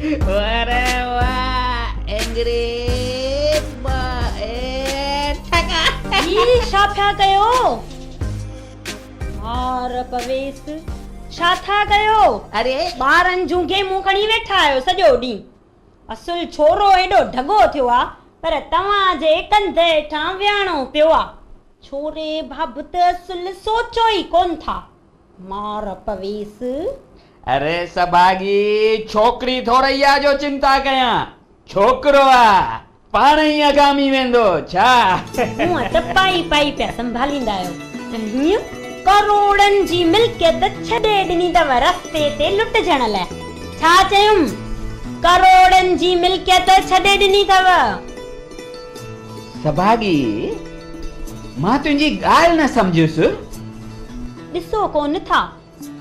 واري واه انگري ٻه اي ٺڪا. هي ڇا پيا ڪيو؟ مار پويس، ڇا ٿا ڪيو؟ اري. ٻارن جون گيمون کڻي ويٺا آهيو سڄو ڏينهن. اصل ڇورو ايڏو ڍڳو ٿيو آ، پر توهان جي ڪنڌ هيٺان ويهاڻو پيو آ. ڇوري بابت اصل سوچو ئي ڪونه ٿا. مار پويس. اري سڀاڳي ڇوڪري ٿورئي آ جو چنتا ڪيان. ڇوڪرو آ، پاڻ ئي اگهامي ويندو ڇا؟ هونء ته پائي پائي پيا سنڀاليندا آهيو ۽ هيئن ڪروڙن جي ملڪيت ڇڏي ڏني اٿو رستي تي لٽجڻ لاء. ڇا چيم؟ ڪروڙن جي ملڪيت ڇڏي ڏني اٿو. سڀاڳي، مان تنهنجي ڳالهه نه سمجهيس. ڏسو ڪونه ٿا،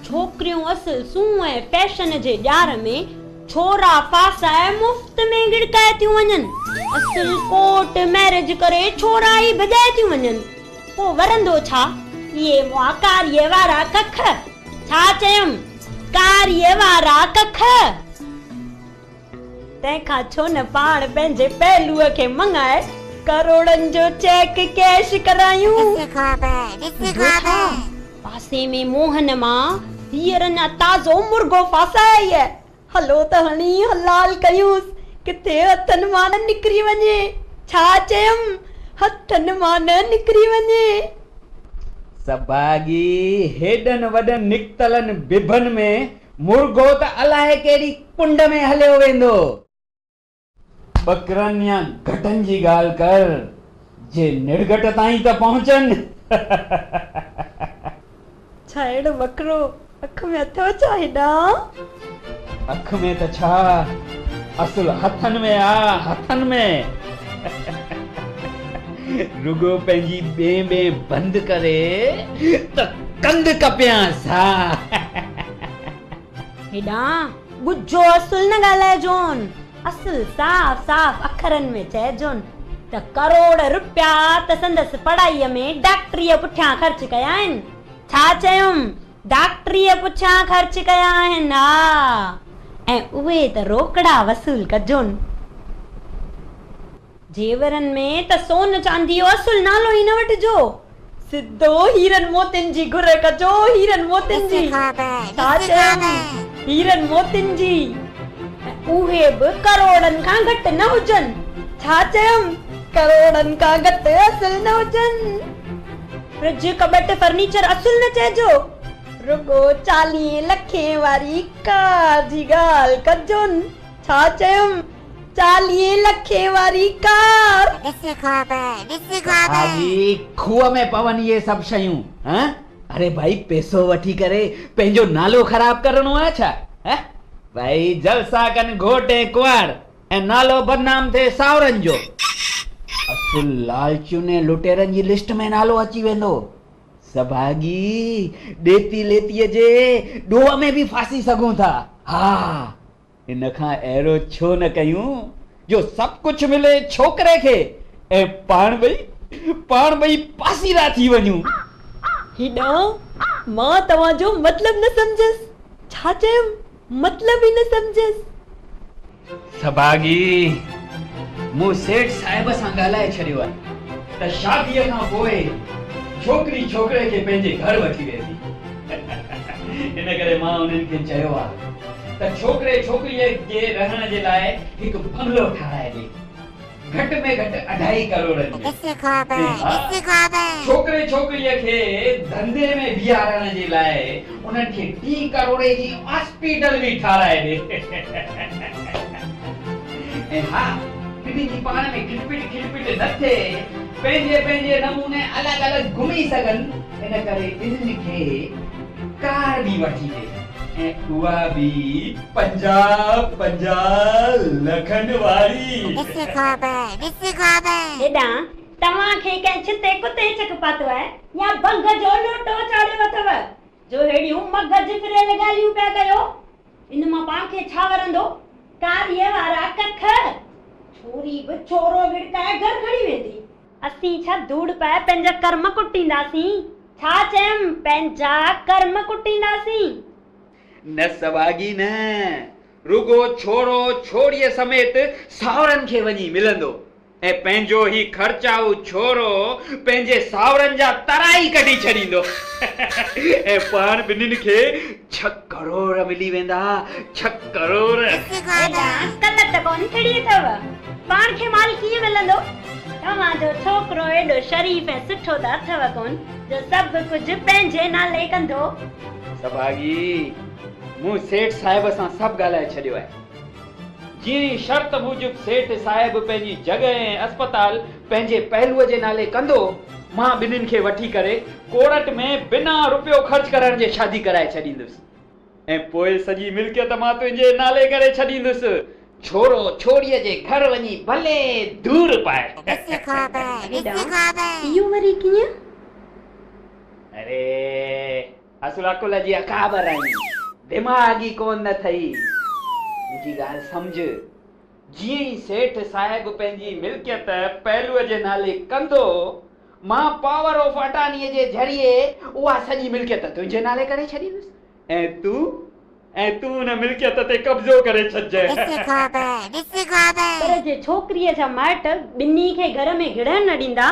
ڇوڪريون اصل سونهن ۽ فيشن جي ڄار ۾ ڇورا ڦاسائي مفت ۾ ڳڙڪائي ٿيون وڃن. اصل ڪورٽ مئريج ڪري ڇورا ئي ڀڄائي ٿيون وڃن. پوء ورندو ڇا؟ اهي مئا ڪاريء وارا ڪک. ڇا چيم؟ ڪاريء وارا ڪک. تنهن کان ڇو نه پاڻ پنهنجي پهلوء کي مڱائي ڪروڙن جو چيڪ ڪيش ڪرايون. ٻڌو ڇا؟ پاسي ۾ موهن مان هينئر اڃا تازو مرغو ڦاسائي آئي آهي. هلو ته هڻي حلال ڪيونس، ڪٿي هٿن مان نه نڪري وڃي. ڇا چيم؟ هٿن مان نه نڪري وڃي. سڀاڳي هيڏن وڏن نڪتلن بڀن ۾ مرغو ته الائي ڪهڙي ڪنڊ ۾ هليو ويندو. ٻڪرن يا گهٽن جي ڳالهه ڪر، جي نڙگهٽ تائين ته پهچن. ڇا اهڙو ٻڪرو اک ۾ اٿئو ڇا هيڏانهن؟ اک ۾ ته ڇا، اصل هٿن ۾ آ، هٿن ۾. رڳو پنهنجي ٻين ٻين بند ڪري ته ڪنڌ ڪپيانس ها. هيڏانهن ڳجهو اصل نه ڳالهائجون، اصل صاف صاف اکرن ۾ چئجون ته ڪروڙ رپيا ته سندس پڙهائيء ۾ ڊاڪٽريء پٺيان خرچ ڪيا آهن. ڇا چيم؟ ڊاڪٽريء پٺيان خرچ ڪيا آهن، ها، ۽ اهي ته روڪڙا وصول ڪجون. زيورن ۾ ته سون چانديء جو اصل نالو ئي نه وٺجو. سڌو هيرن موتين جي گهر ڪجو، هيرن موتين جي. ڇا چيم؟ هيرن موتين جي. ۽ اهي به ڪروڙن کان گهٽ نه هجن. ڇا چيم؟ ڪروڙن کان گهٽ اصل نه هجن. فرج، ڪٻٽ، فرنيچر اصل نه چئجو. رڳو چاليهين لکين واري ڪار جي ڳالهه ڪجون. ڇا چيم؟ چاليهين لکين واري ڪار. ڀاڄي کوهه ۾ پون اهي سڀ شيون هه اري ڀائي پيسو وٺي ڪري پنهنجو نالو خراب ڪرڻو آهي ڇا هه ڀائي جلسا ڪن گهوٽ ۽ ڪنوار ۽ نالو بدنام ٿئي ساهورن جو. اصل لالچين ۽ لٽيرن جي لسٽ ۾ نالو اچي ويندو. سڀاڳي ڏيتي ليتيء جي ڏوهه ۾ به ڦاسي سگهون ٿا. ها ان کان اهڙو ڇو نه ڪيون جو سڀ ڪجهه ملي ڇوڪري کي ۽ پاڻ ٻئي پاڻ ٻئي پاسيرا ٿي وڃون. هيڏانهن مان توهان جو مطلب نه سمجهيس. ڇا چيم؟ مطلب ئي نه سمجهيس. سڀاڳي، مون سيٺ صاحب سان ڳالهائي ڇڏيو آهي ته شاديء کان پوء ڇوڪري ڇوڪري کي پنهنجي گهر وٺي ويندي. ان ڪري مان انهن کي چيو آهي ته ڇوڪري ڇوڪريء جي رهڻ جي لاء هڪ بنگلو ٺاهرائي ڏي، گهٽ ۾ گهٽ اڍائي ڪروڙن ۾. ۽ ها، ڇوڪري ڇوڪريء کي ڌنڌي ۾ بيهارڻ جي لاء انهن کي ٽي ڪروڙي جي هاسپيٽل به ٺاهرائي ڏي. ۽ ها، ٻنهي جي پاڻ ۾ کٽپٽ کٽپٽ نه ٿئي، پنهنجي پنهنجي نموني الڳ الڳ گهمي سگهن، ان ڪري ٻنهين کي ڪار به وٺي ڏي. ۽ اها به 50 50 لکن واري. هيڏانهن توهان کي ڪنهن ڇتي ڪتي چڪ پاتو آهي يا ڀنگ جو لوٽو چاڙهيو اٿو جو ههڙيون مغز ڦريل ڳالهيون پيا ڪيو. ان مان پاڻ کي ڇا ورندو؟ ڪاريء وارا ڪک. ڇوري به ڇورو ڳڙڪائي گهر کڻي ويندي. اسين ڇا ڌوڙ پائي پنهنجا ڪرم ڪٽينداسين؟ ڇا چيم، پنهنجا ڪرم ڪٽينداسين. نه سڀاڳي نه، رڳو ڇورو ڇوريء سميت ساهرن کي وڃي ملندو ۽ پنهنجو هي خرچائو ڇورو پنهنجي ساهرن جا ترا ئي ڪڍي ڇڏيندو ۽ پاڻ ٻنهين کي ڇهه ڪروڙ ملي ويندا، ڇهه ڪروڙ. ايڏا عقل ته ڪونه ٿڙي اٿو. پاڻ کي مال ڪيئن ملندو؟ توهان جو ڇوڪرو ايڏو شريف ۽ سٺو ته اٿو ڪونه جو سڀ ڪجهه پنهنجي نالي ڪندو. سڀاڳي، مون سيٺ صاحب سان سڀ ڳالهائي ڇڏيو آهي. جيئن ئي شرط موجب سيٺ صاحب پنهنجي جڳهه ۽ اسپتال پنهنجي پهلوء جي نالي ڪندو، مان ٻنهين کي وٺي ڪري ڪورٽ ۾ بنا رپيو خرچ ڪرڻ جي شادي ڪرائي ڇڏيندس ۽ پوء سڄي ملڪيت مان تنهنجي نالي ڪري ڇڏيندس. ڇورو ڇوريء جي گهر وڃي ڀلي ڌور پائي. هيڏانهن اهو وري ڪيئن؟ اري اصل عقل جي اڪابر آهين، دماغ ئي ڪونه اٿئي. منهنجي ڳالهه سمجهه، جيئن ئي سيٺ صاحب پنهنجي ملڪيت پهلوء جي نالي ڪندو، مان پاور آف اٽارنيء جي ذريعي اها سڄي ملڪيت تنهنجي نالي ڪري ڇڏيندس ۽ تون ۽ تون ان ملڪيت تي قبضو ڪري ڇڏجانء. پر جي ڇوڪريء جا مائٽ ٻنهي کي گهر ۾ گهڙڻ نه ڏيندا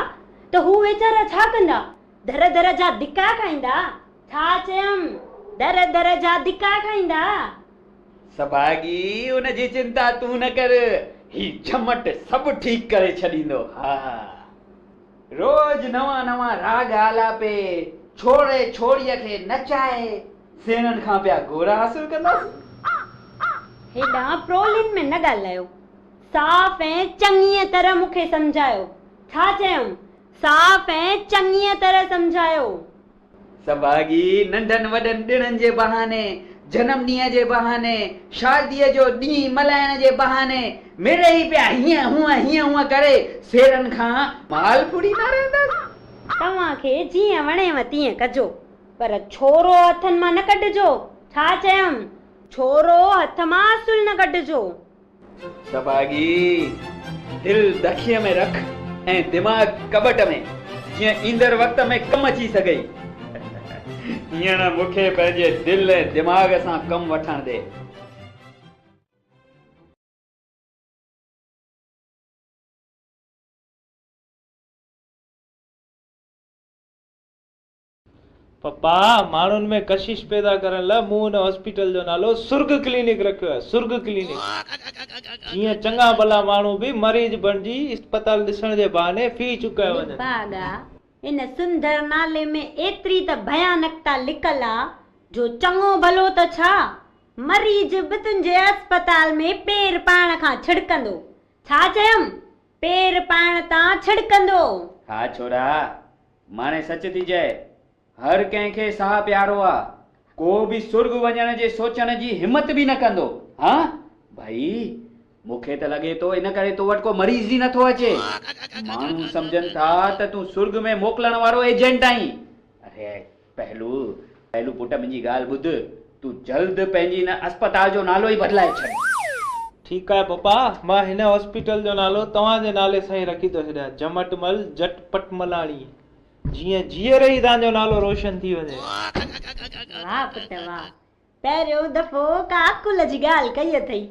ته هو ويچارا ڇا ڪندا؟ در در جا ڌڪا کائيندا. ڇا چيم؟ در در جا ڌڪا کائيندا. سڀاڳي، ان جي چنتا تون نه ڪر، هي جهمٽ سڀ ٺيڪ ڪري ڇڏيندو. ها، روز نوان نوان راڳ آلاپي، ڇوڙي ڇوڙيء کي نچائي، سيڻن کان پيا گورا حاصل ڪنداسين. هيڏانهن پرولين ۾ نه ڳالهايو، صاف ۽ چڱيء طرح مون کي سمجهايو. ڇا چيم؟ صاف ۽ چڱيء طرح سمجهايو. سڀاڳي ننڍن وڏن ڏڻن جي بهاني، جنم ڏينهن جي بهاني، شاديء جو ڏينهن ملهائڻ جي بهاني مڙئي پيا هيئن هونء هيئن هونء ڪري سيرن کان مال ڦڙيندا رهنداسين. توهان کي جيئن وڻيو تيئن ڪجو، پر ڇورو هٿن مان نه ڪڍجو. ڇا چيم؟ ڇورو هٿ مان اصل نه ڪڍجو. سڀاڳي، دل دکيء ۾ رک ۽ دماغ ڪٻٽ ۾، جيئن ايندڙ وقت ۾ ڪم اچي سگهئي. هينئر مون کي پنهنجي دل ۽ دماغ سان ڪم وٺڻ ڏي. پپا، ماڻهن ۾ ڪشش پيدا ڪرڻ لاء مون ان هاسپيٽل جو نالو سرڳ ڪلينڪ رکيو آهي، سرڳ ڪلينڪ. جيئن چڱا ڀلا ماڻهو به مريض بڻجي اسپتال ڏسڻ جي بهاني في چڪايو وڃن. نڀاڳا، ان سندر نالي ۾ ايتري ته ڀيانڪتا لڪل آ جو چڱو ڀلو ته ڇا، مريض به تنهنجي اسپتال ۾ پير پائڻ کان ڇڙڪندو. ڇا چيم؟ پير پائڻ تان ڇڙڪندو. ها ڇورا، ماڻي سچ ٿي چئي، هر ڪنهن کي ساهه پيارو آ، ڪو به سرڳ وڃڻ جي سوچڻ جي همت به نه ڪندو. ها ڀائي، مون کي ته لڳي ٿو ان ڪري تو وٽ ڪو مريض ئي نٿو اچي. ماڻهو سمجهن ٿا ته تون سرڳ ۾ موڪلڻ وارو ايجنٽ آهين. اري پهلو، پهلو پٽ منهنجي ڳالهه ٻڌ، تون جلد پنهنجي ان اسپتال جو نالو ئي بدلائي ڇڏ. ٺيڪ آهي پپا، مان هن هاسپيٽل جو نالو توهان جي نالي سان ئي رکي ٿو ڇڏيان، جهمٽمل جٽ پٽملاڻي، جيئن جيئري ئي توهان جو نالو روشن ٿي وڃي. واهه پٽ واهه، پهريون دفعو ڪا عقل جي ڳالهه ڪئي اٿئي.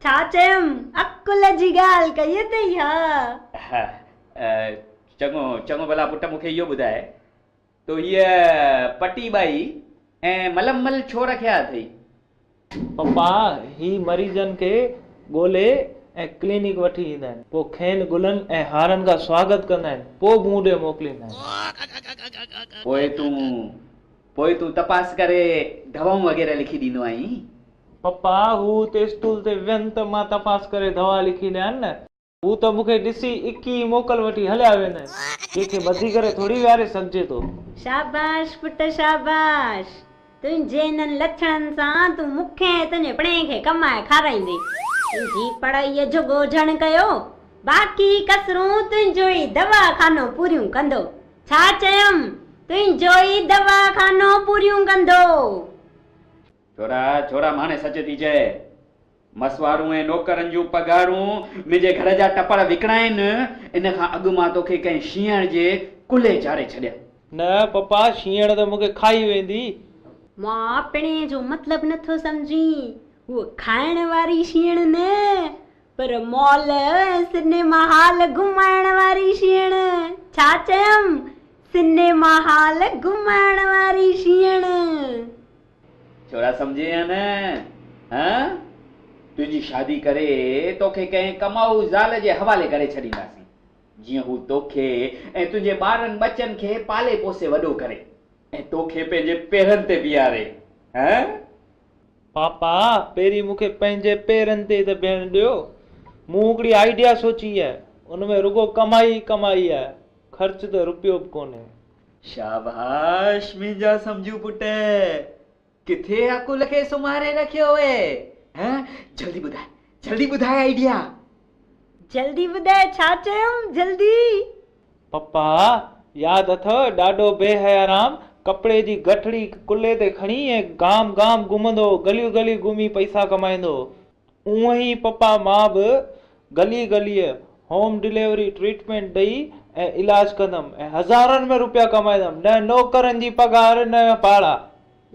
ڇا چيم، عقل جي ڳالهه ڪئي اٿئي، ها. چڱو، چڱو ڀلا پٽ مون کي اهو ٻڌاء تو هيء پٽي ٻائي ۽ ملم مل ڇو رکيا اٿئي؟ پپا، هي مريضن کي ڳولي ۽ ڪلينڪ وٺي ايندا آهن، پوء کين گلن ۽ هارن کان سواگت ڪندا آهن، پوء مون ڏي موڪليندا آهن. پوء تون، پوء تون تپاس ڪري دوائون وغيره لکي ڏيندو آهين؟ پپا، هو اتي اسٽول تي ويهن ته مان تپاس ڪري دوا لکي ڏيان نه. هو ته مون کي ڏسي اڪي ئي موڪل وٺي هليا ويندا آهن. ڪنهن کي ٻڌي ڪري ٿوري ويهاري سگهجي ٿو. شاباش پٽ شاباش! تنهنجي انهن لڇڻن سان تون مون کي ۽ تنهنجي پڻهين کي ڪمائي کارائيندين. تنهنجي پڙهائيء جو ڳوجهڻ ڪيو، باقي ڪسرون تنهنجو ئي دواخانو پوريون ڪندو. ڇا چيم؟ تنهنجو ئي دواخانو پوريون ڪندو. ڇورا، ڇورا ماڻي سچ ٿي چئي. مسوارون ۽ نوڪرن جون پگهارون منهنجي گهر جا ٽپڙ وڪڻائين، ان کان اڳ مان توکي ڪنهن شينهڻ جي ڪلهي چاڙهي ڇڏيان. نه پپا، شينهڻ ته مون کي کائي ويندي. مان پڻهين جو مطلب نه ٿو سمجهين. هوء کائڻ واري شينهڻ نه پر مال ۽ سئنيما هال گهمائڻ واري شينهڻ. ڇا چيم؟ سئنيما هال گهمائڻ واري شينهڻ. ڇورا سمجهين يا نه؟ هان؟ تنهنجي شادي ڪري توکي ڪنهن ڪمائو زال جي حوالي ڪري ڇڏينداسين، جيئن هو توکي ۽ تنهنجي ٻارن ٻچن کي پالي پوسي وڏو ڪري ۽ توکي پنهنجي پيرن تي بيهاري. هان؟ پاپا، پهرين مون کي پنهنجي پيرن تي ته بيهڻ ڏيو. مون هڪڙي آئيڊيا سوچي آهي. ان ۾ رڳو ڪمائي ئي ڪمائي آهي، خرچ ته رپيو به ڪونهي. شاباش منهنجا سمجهو پٽ، ڪٿي عقل کي سمهاري رکيو اهي. هان، جلدي ٻڌاء، جلدي ٻڌاء آئيڊيا. جلدي ٻڌاء، ڇا چيم، جلدي. پپا، ياد اٿئو ڏاڏو بي حيارام ڪپڙي جي ڳٺڙي ڪلهي تي کڻي ۽ گام گام گهمندو هو، گليون گليون گهمي پئسا ڪمائيندو هو. اونئن ئي پپا مان به گلي گليء هوم ڊليوري ٽريٽمينٽ ڏئي ۽ علاج ڪندم ۽ هزارن ۾ روپيا ڪمائيندم، نه نوڪرن جي پگهار نه ڀاڙا.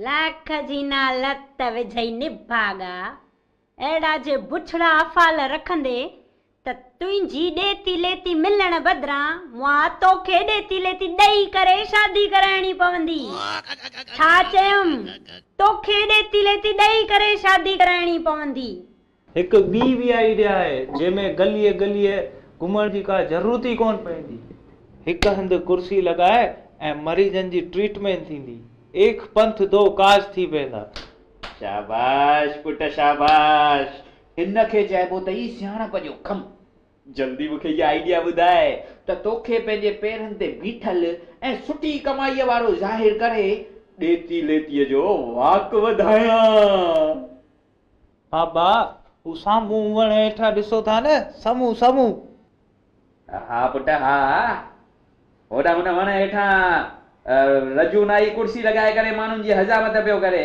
لاک جي نا لت وجهئي نڀاڳا، اهڙا جي بڇڙا افعال رکندي ته تنهنجي ڏيتي ليتي ملڻ بدران مان توکي ڏيتي ليتي ڏئي ڪري شادي ڪرائڻي پوندي. ڇا چيم؟ توکي ڏيتي ليتي ڏئي ڪري شادي ڪرائڻي پوندي. هڪ ٻي به آئيڊيا آهي، جنهن ۾ گليء گليء گهمڻ جي ڪا ضرورت ئي ڪونه پوندي. هڪ هنڌ ڪرسي لڳائي ۽ مريضن جي ٽريٽمينٽ ٿيندي. ايڪ پنٿ دو ڪاج ٿي پوندا. شاباش پٽ شاباش. ان کي چئبو ته ئي سياڻپ جو ڪم. جلدي مون کي اها آئيڊيا ٻڌاء ته توکي پنهنجي پيرن تي بيٺل ۽ سٺي ڪمائيء وارو ظاهر ڪري ڏيتي ليتيء جو واڪ وڌايان. بابا، هو سامهون وڻ هيٺان ڏسو ٿا نه، سامهون سامهون. ها پٽ ها، هوڏانهن هن وڻ هيٺان رجو نائي ڪرسي لڳائي ڪري ماڻهن جي حجامت پيو ڪري.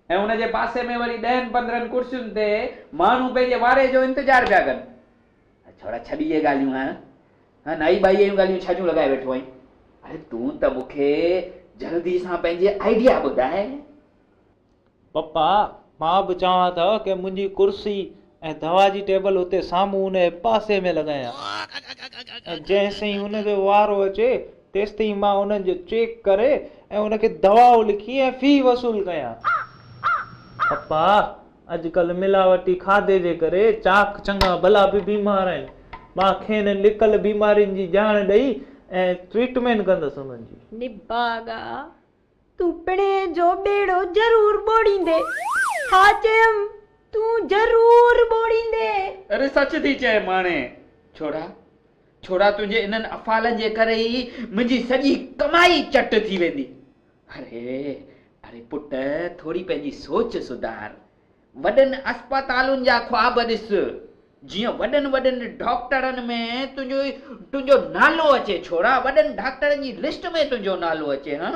۽ ان جي پاسي ۾ وري ڏهن پندرهن ڪرسين تي ماڻهو پنهنجي واري جو انتظار پيا ڪن. ڇورا ڇڏ اهي ڳالهيون هان. هان نائي ٻائيء جون ڳالهيون ڇا جون لڳائي ويٺو آهين. اڙي تون ته مون کي جلدي سان پنهنجي آئيڊيا ٻڌاء. پپا، مان به چوان ٿو ڪه منهنجي ڪرسي ۽ دوا جي ٽيبل اتي سامهون ان جي پاسي ۾ لڳايان ۽ جيسين ان جو وارو اچي تيستائين مان انهن جو چيڪ ڪري ۽ ان کي دوائون لکي ۽ في وصول ڪيان. پپا، اڄڪلهه ملاوٽي کاڌي جي ڪري چاق چڱا ڀلا به بيمار آهن. مان کين لڪل بيمارين جي ڄاڻ ڏئي ۽ ٽريٽمينٽ ڪندس انهن جي. نڀاڳا، تون پڻهين جو ٻيڙو ضرور ٻوڙيندين. ها چيم، تون ضرور ٻوڙيندين. اري سچ ٿي چئين ماڻي. ڇوڙا، ڇوڙا تنهنجي انهن افعالن جي ڪري ئي منهنجي سڄي ڪمائي چٽ ٿي ويندي. اري اري پٽ ٿوري پنهنجي سوچ سڌار. وڏن اسپتالن جا خواب ڏس. جيئن وڏن وڏن ڊاڪٽرن ۾ تنهنجو تنهنجو نالو اچي ڇوڙا وڏن ڊاڪٽرن جي لسٽ ۾ تنهنجو نالو اچي هان.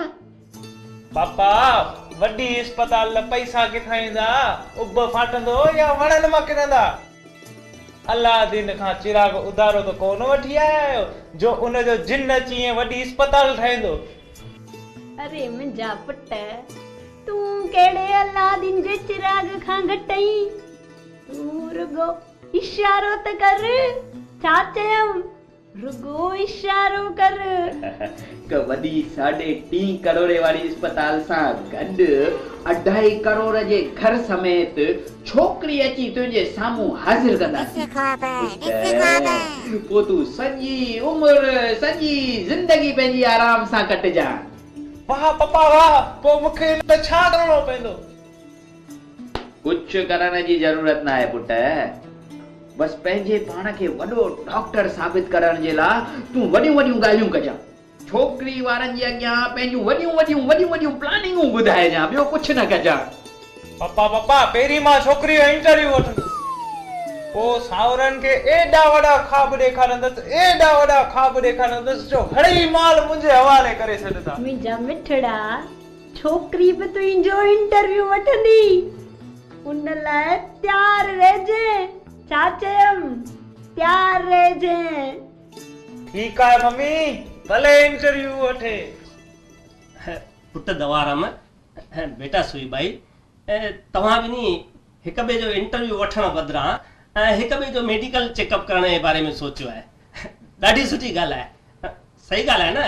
پاپا وڏي اسپتال لاء پئسا ڪٿان ايندا؟ اڀ ڦاٽندو يا وڻن مان ڪرندا؟ الله دين کان چراغ اڌارو ته ڪو نه وٺي آيا آهيو جو ان جو جن اچي ائين وڏي اسپتال ٺاهيندو. اري منهنجا پٽ، تون ڪهڙي الله دين جي چراغ کان گهٽ آهين؟ تون رڳو اشارو ته ڪر. ڇا چيم؟ رڳو اشارو ڪر. هڪ وڏي ساڍي ٽين ڪروڙي واري اسپتال سان گڏ اڍائي ڪروڙ جي گهر سميت ڇوڪري اچي تنهنجي سامهون حاضر ڪنداسين. پٽ، پوء تون سڄي عمر، سڄي زندگي پنهنجي آرام سان ڪٽجان. واهه پپا واهه، پوء مون کي ان لاء ڇا ڪرڻو پوندو؟ ڪجهه ڪرڻ جي ضرورت ناهي پٽ، بس پنهنجي پاڻ کي وڏو ڊاڪٽر ثابت ڪرڻ جي لاء تون وڏيون وڏيون ڳالهيون ڪجان. ڇوڪري وارن جي اڳيان پنهنجون وڏيون وڏيون وڏيون وڏيون پلاننگون ٻڌائجان، ٻيو ڪجهه نه ڪجان. پپا پپا پهرين مان ڇوڪري جو انٽرويو وٺندس، پوء ساهورن کي ايڏا وڏا خواب ڏيکارندس، ايڏا وڏا خواب ڏيکارندس جو هڙئي مال منهنجي حوالي ڪري ڇڏندا. منهنجا مٺڙا، ڇوڪري به تنهنجو انٽرويو وٺندي، ان لاء تيار رهجين. ڇا چيم؟ تيار رهجين. ٺيڪ آهي ممي، ڀلي انٽرويو وٺي. پٽ دوارام، بيٽا سوئي ٻائي، توهان ٻنهي هڪ ٻئي جو انٽرويو وٺڻ بدران هڪ ٻئي جو ميڊيڪل چيڪ اپ ڪرڻ جي باري ۾ سوچيو آهي. ڏاڍي سٺي ڳالهه آهي. صحيح ڳالهه آهي نه؟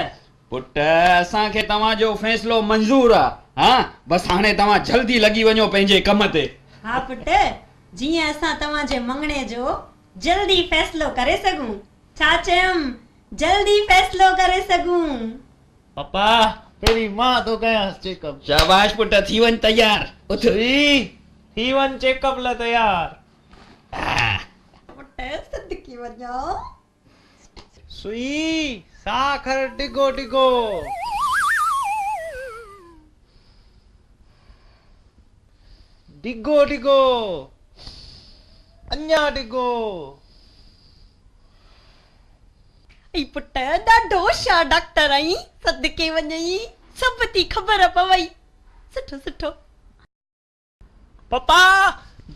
پٽ اسان کي توهان جو فيصلو منظور آ. ها بس هاڻي توهان جلدي لڳي وڃو پنهنجي ڪم تي. ها پٽ جيئن اسان توهان جي مڱڻي جو جلدي فيصلو ڪري سگهون. ڇا چيم جلدي فيصلو ڪري سگهون. پپا پهرين مان ٿو ڪيانس چيڪ اپ. شاباش پٽ ٿي وڃ تيار اٿ. سوئي ٿي وڃ چيڪ اپ لاء تيار. پٽ صدقي وڃان. سوئي ساهه کڻ ڊگهو ڊگهو. ڊگهو ڊگهو اڃا ڊگهو. اي پٽ ڏاڍو هوشيار ڊاڪٽر آهين صدقي وڃئي سڀ ٿي خبر پوئي سٺو سٺو. پپا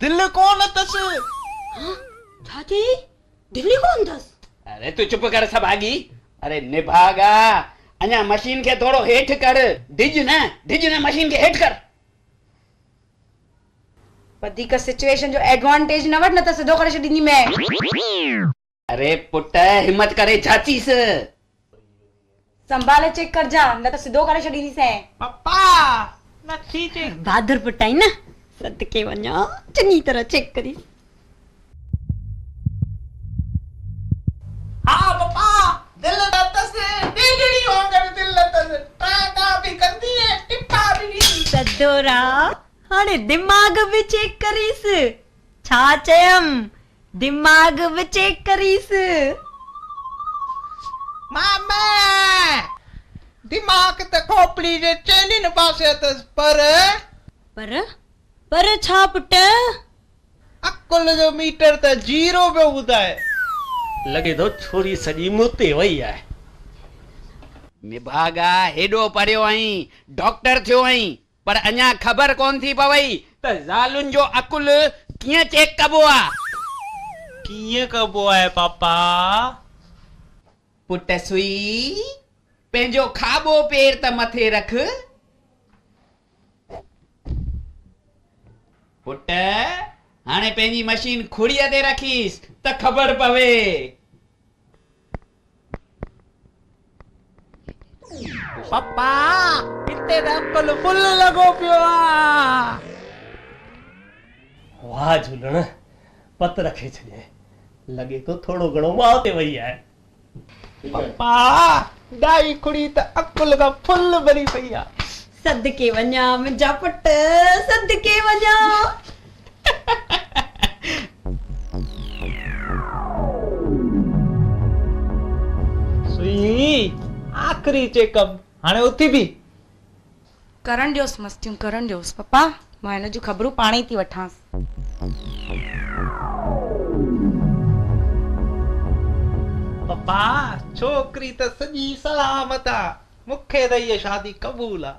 دل ڪونه اٿس. ها ڇا چيئي دل ئي ڪونه اٿس. اري تون چپ ڪر سڀاڳي. اري نڀاڳا اڃا مشين کي ٿورو هيٺ ڪر ڊڄ نه ڊڄ نه مشين کي هيٺ ڪر. وڌيڪ سچوئيشن جو ايڊوانٽيج نه وٺ نه ته سڌو ڪري ڇڏينديمين. اري پٽ همت ڪري جاچيس. سنڀالي چيڪ ڪرجان نه ته سڌو ڪري ڇڏينديسين. پپا نه ٿي چيڪ. بھادر پٽ آھين نه صدقي وڃان چڱي طرح چيڪ ڪريس. ھا پپا دل نه اٿس ڏيڏڙي وانگر دل اٿس ٽان ٽان به ڪندي ۽ ٽپا به ڏيندي. سدورا ھاڻي دماغ به چيڪ ڪريس. ڇا چيم دماغ به چيڪ ڪريس. ماما! دماغ ته کوپڙي جي چئنين پاسي اٿس پر. پر؟ پر ڇا پٽ؟ عقل جو ميٽر ته زيرو پيو ٻڌائي. لڳي ٿو ڇوري سڄي مون تي وئي آهي. نڀاڳا هيڏو پڙهيو آهين، ڊاڪٽر ٿيو آهين، پر اڃا خبر ڪونه ٿي پوئي ته زالن جو عقل ڪيئن چيڪ ڪبو آ. ڪيئن ڪبو آهي پاپا؟ پٽ سوئي، پنهنجو کاٻو پير ته مٿي رک. پٽ، هاڻي پنهنجي مشين کڙيء تي رکيس ته خبر پوي. پپا هتي ته عقل فل لڳو پيو آ. واهه جهولڻ پت رکي ڇڏيائين. لڳي ٿو ٿورو گهڻو ماء تي وئي آهي. پپا ڏائي کڙي ته عقل کان فل ڀري پئي آ. صدقي وڃان منهنجا پٽ صدقي وڃان. سوئي آخري چيڪ اپ هاڻي اٿي بيهه. ڪرڻ ڏيوس مستيون ڪرڻ ڏيوس پپا مان هن جون خبرون پاڻ ئي ٿي وٺانس. پپا ڇوڪري ته سڄي سلامت آ مونکي ته هيء شادي قبول آ.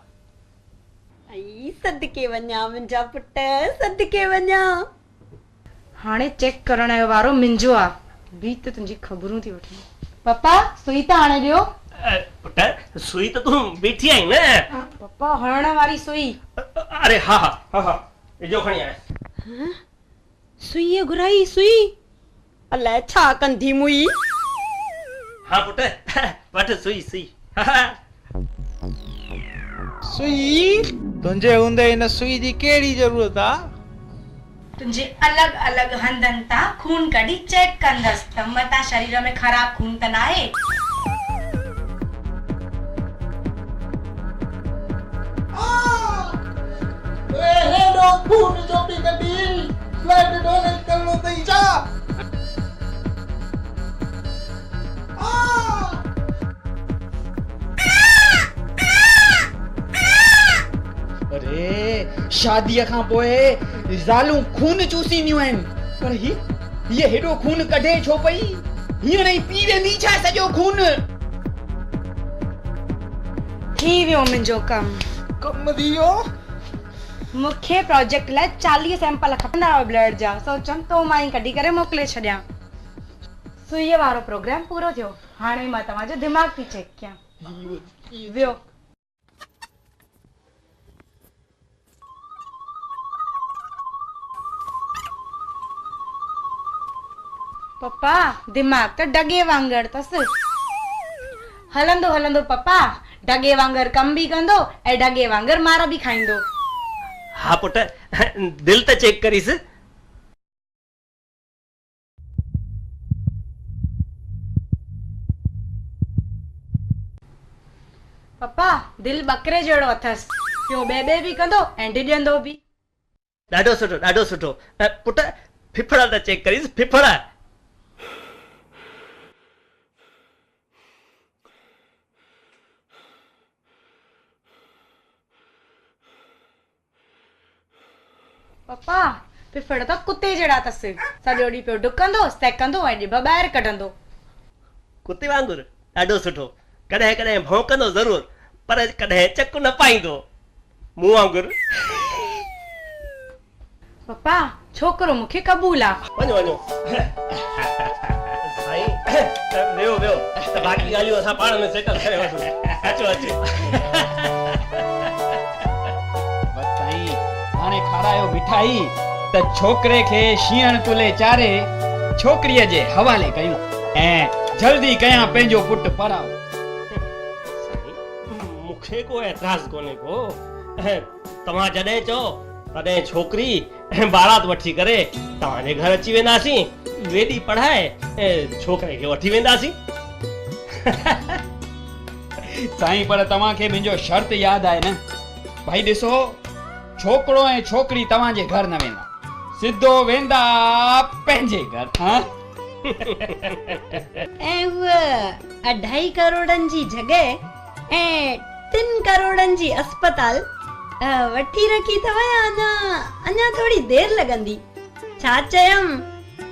ائي صدقي وڃان منهنجا پٽ صدقي وڃان. هاڻي چيڪ ڪرڻ جو وارو منهنجو آ. بيهه ته تنهنجي خبرون ٿي وٺان. پپا سئي ته آڻي ڏيو. پٽ سئي ته تون بيٺي آهين نه. پپا هڻڻ واري سئي. اري ها ها ها اجهو کڻي آيس. سئي گهرائي سئي. الائي ڇا ڪندي موئي. ها پٽ وٺ سئي سئي. سئي تنهنجي هوندي هن سئي جي ڪهڙي ضرورت آ. تنهنجي الڳ الڳ هنڌن تان خون ڪڍي چيڪ ڪندس ته متان شرير ۾ خراب خون ته ناهي. هيڏو خون ڇو پئي ڪڍين؟ بلڊ ڊونيٽ ڪرڻو اٿئي ڇا؟ اري شاديء کان پوء زالون خون چوسينديون آهن پر هي هيء هيڏو خون ڪڍي ڇو پئي؟ هينئر ئي پي ويندي ڇا سڄو خون؟ ٿي ويو منهنجو ڪم. ڪم ٿي ويو؟ مون کي پراجيڪٽ لاء 40 سيمپل کپندا هئا بلڊ جا، سو چيم تو مان ئي ڪڍي ڪري موڪلي ڇڏيان. سوئيء وارو پروگرام پورو ٿيو، هاڻي مان توهان جو دماغ ٿي چيڪ ڪيان. ويو. पप्पा, दिमाग़ त ढॻे वांगुरु अथसि। हलंदो हलंदो पप्पा ढॻे वांगुरु कमु बि कंदो ऐं ढॻे वांगुरु मार बि खाईंदो। हा पुट, दिलि त चेक करीस। पप्पा, दिलि बकरे जहिड़ो अथसि, पियो ॿे ॿे बि कंदो ऐं डिॼंदो बि। ॾाढो सुठो, ॾाढो सुठो। पुट, फिफड़ा त चेक करीस, फिफड़ा। पप्पा, फिफड़ त कुते जहिड़ा अथसि, सॼो ॾींहुं पियो डुकंदो, सहकंदो ऐं ॼिभ ॿाहिरि कढंदो। कुते वांगुरु? ॾाढो सुठो। कॾहिं कॾहिं भौंकंदो ज़रूरु, पर कॾहिं चक न पाईंदो, मूं वांगुरु। पप्पा, छोकिरो मूंखे क़बूल आहे। वञो वञो साईं, वियो वियो, त बाक़ी ॻाल्हियूं असां पाण में सेटल करे वठूं। अचो अचो। बसि साईं, हाणे खारायो मिठाई त छोकिरे खे शींहण तुले चारे छोकिरीअ जे हवाले कयूं ऐं जल्दी कयां पंहिंजो पुट पराओ। साईं, मूंखे को एतिराज़ कोन्हे को। तव्हां जॾहिं चओ तॾहिं छोकिरी बारात वठी करे तव्हांजे घर अची वेंदासीं, वेॾी पढ़ाए ऐं छोकिरे खे वठी वेंदासीं। साईं, पर तव्हांखे मुंहिंजो शर्त यादि आहे न? भाई ॾिसो, छोकिरो ऐं छोकिरी तव्हांजे घर न वेंदा, सिधो वेंदा पंहिंजे घर। हा, ऐं उहा 2.5 करोड़नि जी जॻह ऐं 3 करोड़नि जी अस्पताल वठी रखी अथव या अञा अञा थोरी देरि लॻंदी? छा चयमि,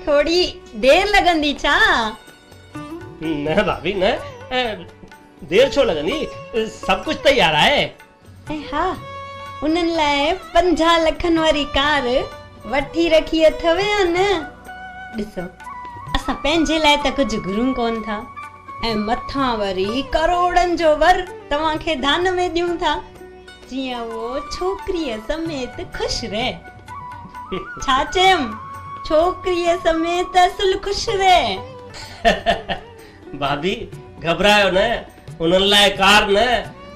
थोरी देरि लॻंदी छा? न भाभी न, देरि छो लॻंदी, सभु कुझु तयारु आहे। ऐं हा, उन्हनि लाइ 50 लखनि वारी कार वठी रखी अथव या न? ॾिसो, असां पंहिंजे लाइ त कुझु घुरूं कोन था ऐं मथां वरी करोड़नि जो वर तव्हांखे दान में ॾियूं था, जीअं उहो छोकिरीअ समेत ख़ुशि रहे। छा चयमि, छोकिरीअ समेत असुल ख़ुशि रहे। भाभी घबरायो न, उन्हनि लाइ कार न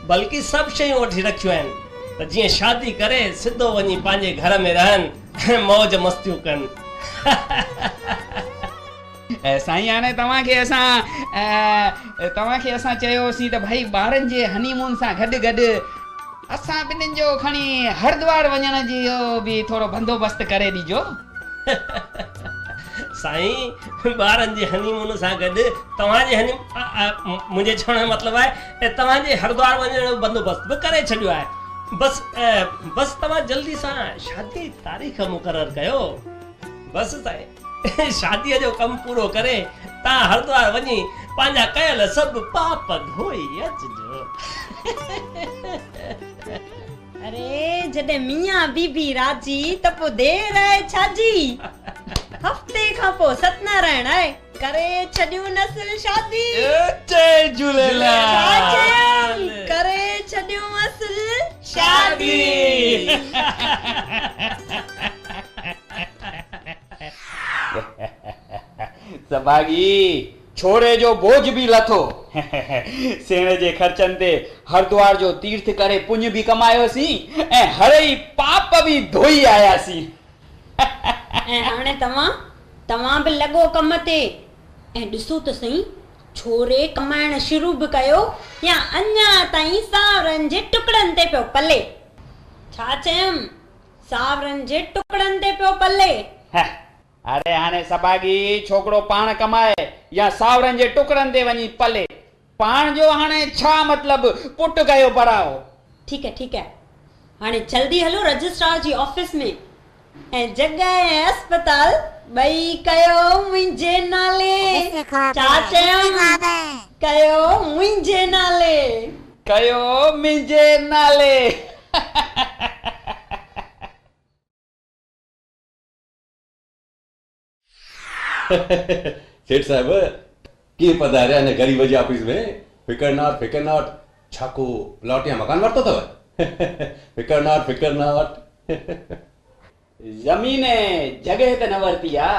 बल्कि सभु शयूं वठी रखियूं आहिनि, त जीअं शादी करे सिधो वञी पंहिंजे घर में रहनि ऐं मौज मस्तियूं कनि। साईं, हाणे तव्हांखे असां चयोसीं त भाई ॿारनि जे हनीमून सां गॾु गॾु असां ॿिन्हिनि जो खणी हरिद्वार वञण जो बि थोरो बंदोबस्तु करे ॾिजो। साईं, ॿारनि जे हनीमून सां गॾु तव्हांजे हनी मुंहिंजे चवण जो मतिलबु आहे तव्हांजे हरिद्वार वञण जो बंदोबस्तु बि करे छॾियो आहे। बसि बसि तव्हां जल्दी सां शादी जी तारीख़ मुक़ररु कयो। बसि साईं, शादीअ जो कमु पूरो करे तव्हां हरिद्वार वञी पंहिंजा कयल सभु पाप धोई अचिजो। अरे जॾहिं मियां बीबी राज़ी त पोइ देरि आहे छाजी? हफ़्ते खां पोइ सत्यनारायण आहे, करे छॾियूं नसिल शादी। जय झूलेलाल। करे छॾियूं असल शादी। सभागी, छोरे जो बोझ बि लथो। सेण जे ख़र्चनि ते हरिद्वार जो तीर्थ करे पुञ बि कमायोसीं ऐं हरई पाप बि धोई आयासीं। ऐं हाणे तव्हां तव्हां बि लॻो कम ते ऐं ॾिसो त सही, छोरे कमाइण शुरू बि कयो या अञा ताईं सावरनि जे टुकड़नि ते पियो पले। छा चयमि, सावरनि जे टुकड़नि ते पियो पले। अरे हाणे सभागी, छोकिरो पाण कमाए या सावरनि जे टुकड़नि ते वञी पले, पाण जो हाणे छा मतिलबु? पुट कयो पराओ। ठीकु आहे ठीकु आहे, हाणे जल्दी हलो रजिस्ट्रार जी ऑफिस में ऐं जॻह ऐं अस्पताल ॿई कयो मुंहिंजे नाले। छा चयमि, कयो मुंहिंजे नाले। कयो मुंहिंजे नाले। सेठ साहिब, कीअं पधारिया हिन ग़रीब जी ऑफिस में? फ़िकर not, फ़िकर not. छा को प्लॉट या मकान वरितो अथव? फ़िकर not, फ़िकर not. ज़मीन ऐं जॻह त न वरिती आहे,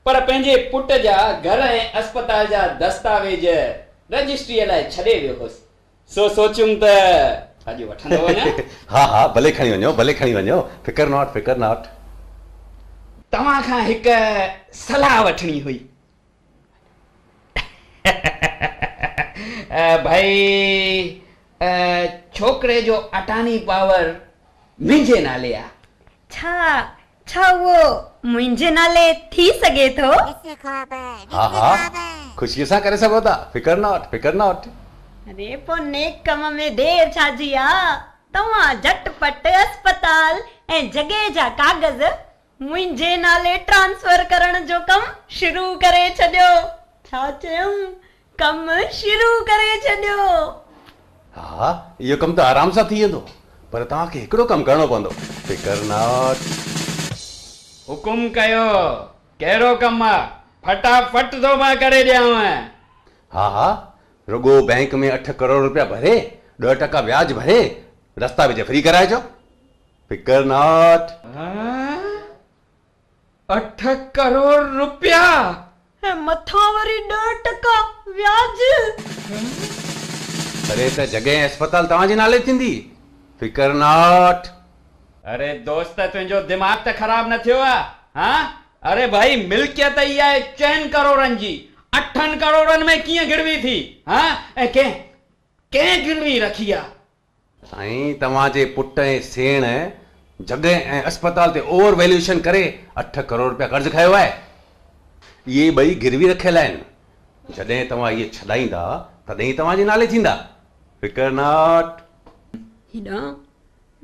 پر پنهنجي پٽ جا گهر ۽ اسپتال جا دستاويز رجسٽريء لاء ڇڏي ويو هوس، سو سوچيم ته اڄ وٺندو وڃان. ها ها ڀلي کڻي وڃو، ڀلي کڻي وڃو، فڪر not, فڪر not. توهان کان هڪ صلاح وٺڻي هئي. ڀائي ڇوڪري جو اٽاني پاور منهنجي نالي آ. ڇا ڇا اهو منهنجي نالي ٿي سگهي ٿو؟ ها ها خوشيء سان ڪري سگهو ٿا، فڪر not, فڪر not. اري پوء نيڪ ڪم ۾ دير ڇا جي آ؟ توهان جهٽ پٽ اسپتال ۽ جڳهه جا ڪاغذ منهنجي نالي ٽرانسفر ڪرڻ جو ڪم شروع ڪري ڇڏيو. ڇا چيم؟ ڪم شروع ڪري ڇڏيو. ها اهو ڪم ته آرام سان ٿي ويندو پر توهان کي هڪڙو ڪم ڪرڻو پوندو. فڪر not. حڪم ڪيو، ڪهڙو ڪم آ؟ فٽافٽ ٿو مان ڪري ڏيانو. ها ها رڳو بئنڪ ۾ اٺ ڪروڙ رپيا ڀري 10% وياج ڀري دستاويز فري ڪرائجو. فڪر not. اٺ ڪروڙ رپيا! ۽ مٿان وري 10% وياج! تڏهن ته جڳهه ۽ اسپتال توهان جي نالي ٿيندي. فڪر not. اري دوست تنهنجو دماغ ته خراب نه ٿيو آ ها؟ اري ڀائي ملڪيت ئي آهي چئن ڪروڙن جي، اٺن ڪروڙن ۾ ڪيئن گروي ٿي ها؟ ۽ ڪنهن ڪنهن گروي رکي آ؟ سائين توهان جي پٽ ۽ سيڻ جڳهه ۽ اسپتال تي اوور ويليوئيشن ڪري اٺ ڪروڙ رپيا قرض کنيو آهي. اهي ٻئي گروي رکيل آهن. جڏهن توهان اهي ڇڏائيندا تڏهن ئي توهان جي نالي ٿيندا. فڪر not. هيڏانهن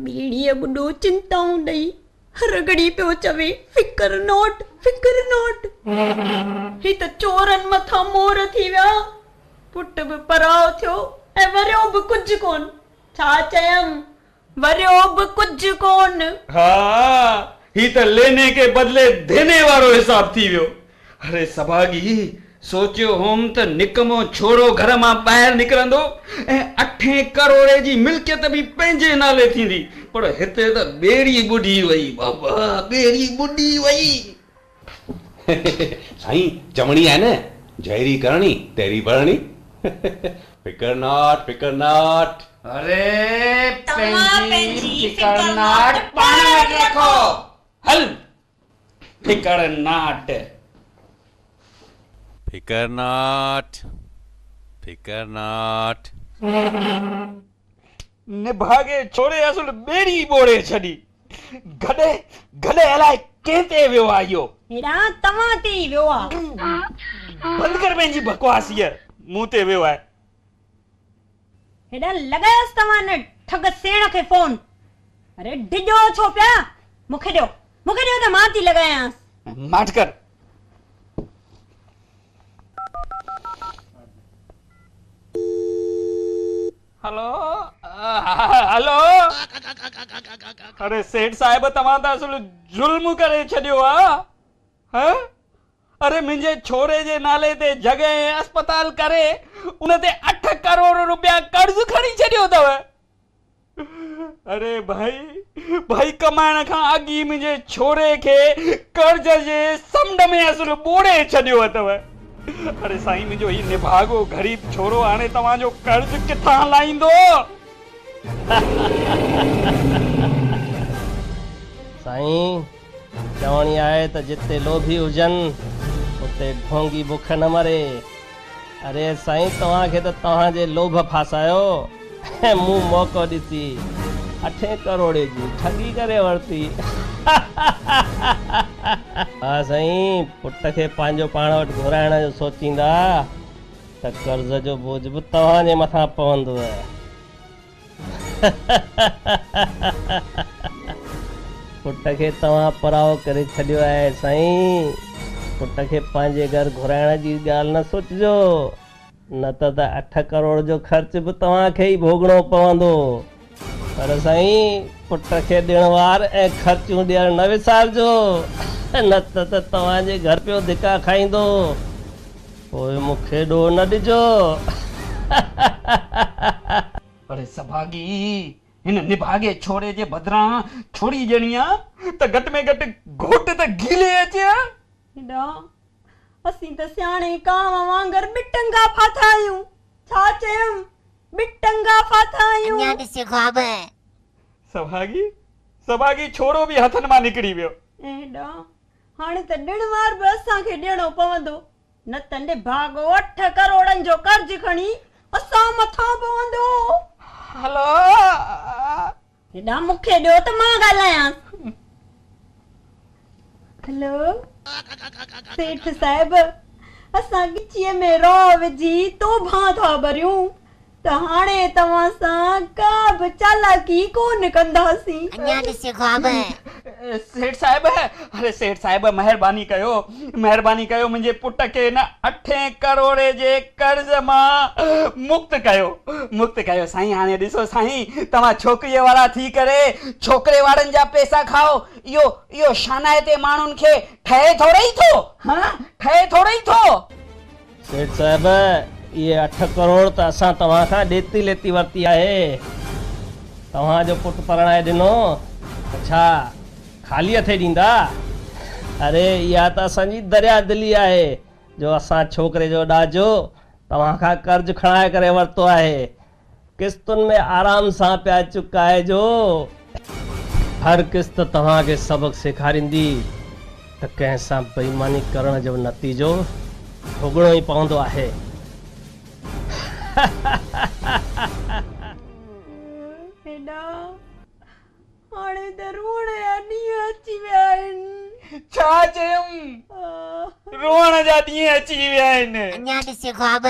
ٻيڙيء ٻڏو چنتائون ڏئي هر گهڙي پيو چوي فڪر not, فڪر not. هي ته چورن مٿان مور ٿي ويا. پٽ به پرائو ٿيو ۽ وريو به ڪجهه ڪونه. ڇا چيم، وريو به ڪجهه ڪونه. ها، هي ته ليني ڪي بدلي ديني وارو حساب ٿي ويو. اري سڀاڳي، سوچيو هوم ته نڪمو ڇورو گهر مان ٻاهر نڪرندو ۽ اٺين ڪروڙي جي ملڪيت به پنهنجي نالي ٿيندي، پر هتي ته ٻيڙي ٻڏي وئي بابا، ٻيڙي ٻڏي وئي. سائين چوڻي آهي نه جهري ڪرڻي تهري ڀرڻي. فڪر not فڪر not. اري پنهنجي فڪر not پاڻ وٽ رکو. هل فڪر not. فڪر not فڪر not. نڀاڳي ڇوڙي اصل ٻيڙي ٻوڙي ڇڏي. گڏهه گڏهه الائي ڪنهن تي ويو آ اهو. هيڏانهن توهان تي ئي ويو آ. بند ڪر پنهنجي بڪواس هيء مون تي ويو آهي. هيڏانهن لڳايوس توهان ان ٺڳ سيڻ کي فون. اري ڊڄو ڇو پيا مون کي ڏيو مون کي ڏيو ته مان ٿي لڳايانس. ماٺ ڪر. هلو هلو اري سيٺ صاحب توهان ته اصل ظلم ڪري ڇڏيو آ ها اري منهنجي ڇوري جي نالي تي جڳهه ۽ اسپتال ڪري ان تي اٺ ڪروڙ روپيا قرض کڻي ڇڏيو اٿو اري ڀائي ڀائي ڪمائڻ کان اڳ ئي منهنجي ڇوري کي قرض جي سمنڊ ۾ اصل ٻوڙي ڇڏيو اٿو. اڙي سائين منهنجو هي نڀاڳو غريب ڇورو هاڻي توهان جو قرض ڪٿان لاهيندو؟ سائين چوڻي آهي ته جتي لوڀي هجن اتي ڍونگي بک نه مري. اري سائين توهان کي ته توهان جي لوڀ ڦاسايو ۽ مون موقعو ڏسي اٺين ڪروڙي جي ٺڳي ڪري ورتي. ها سائين پٽ کي پنهنجو پاڻ وٽ گهرائڻ جو سوچيندا ته قرض جو بوجهه به توهان جي مٿان پوندو. پٽ کي توهان پرائو ڪري ڇڏيو آهي سائين. پٽ کي پنهنجي گهر گهرائڻ جي ڳالهه نه سوچجو، نه ته ته اٺ ڪروڙ جو خرچ به توهان کي ئي ڀوڳڻو پوندو. پر سائين پٽ کي ڏڻ وار ۽ خرچيون ڏيڻ نه وسارجو، نه ته ته توهان جي گهر پيو ڌڪا کائيندو. پوء مون کي ڏوهه نه ڏجو. اڙي سڀاڳي، هن نڀاڳي ڇوري جي بدران ڇوري ڄڻي آ ته گهٽ ۾ گهٽ گهوٽ ته گهيلي اچي ها. هيڏانهن اسين ته سياڻي ڪانء وانگر ٻه ٽنگا ڦاٿا آهيون. ڇا چيم؟ ٻه ٽنگا ڦاٿا آهيون. اڃا ڏس خواب. سڀاڳي، سڀاڳي ڇورو به هٿن مان نڪري ويو. ايڏا، هاڻي ته ڏڻ وار به اسان کي ڏيڻو پوندو، نه ته نڀاڳو اٺ ڪروڙن جو قرض کڻي اسان مٿان پوندو. هلو. هيڏانهن مون کي ڏيو ته مان ڳالهايانس. هلو سيٺ صاحب، اسان ڳچيء ۾ رئو وجهي توبهان ٿا ڀريون ته هاڻي توهان سان ڪا به چالاڪي ڪونه ڪنداسين. اڃا ڏس خواب. سيٺ صاحب، اري سيٺ صاحب مهرباني ڪيو، مهرباني ڪيو منهنجي پٽ کي هن اٺين ڪروڙي جي قرض مان مڪت ڪيو، مڪت ڪيو سائين، هاڻي ڏسو سائين توهان ڇوڪريء وارا ٿي ڪري ڇوڪري وارن جا پئسا کائو، اهو اهو شانائتي ماڻهن کي ٺهي ٿورئي ٿو، ها ٺهي ٿورئي ٿو. سيٺ صاحب، اهي اٺ ڪروڙ ته اسان توهان کان ڏيتي ليتي ورتي آهي. توهان جو پٽ پرڻائي ڏنو ته ڇا خالي هٿي ڏيندا؟ اري اها ته اسان جي دريا دلي آهي جو اسان ڇوڪري جو ڏاجو توهان کان قرض کڻائي ڪري ورتو آهي. قسطن ۾ آرام سان پيا چڪائجو. هر قسط توهان کي سبق سيکاريندي ته ڪنهن سان بي ايماني ڪرڻ جو نتيجو ڀوڳڻو ئي پوندو آهي. هيڏانهن هاڻي ته روئڻ جا ڏينهن اچي ويا آهن. ڇا چيم؟ روئڻ جا ڏينهن اچي ويا آهن. اڃا ڏس خواب.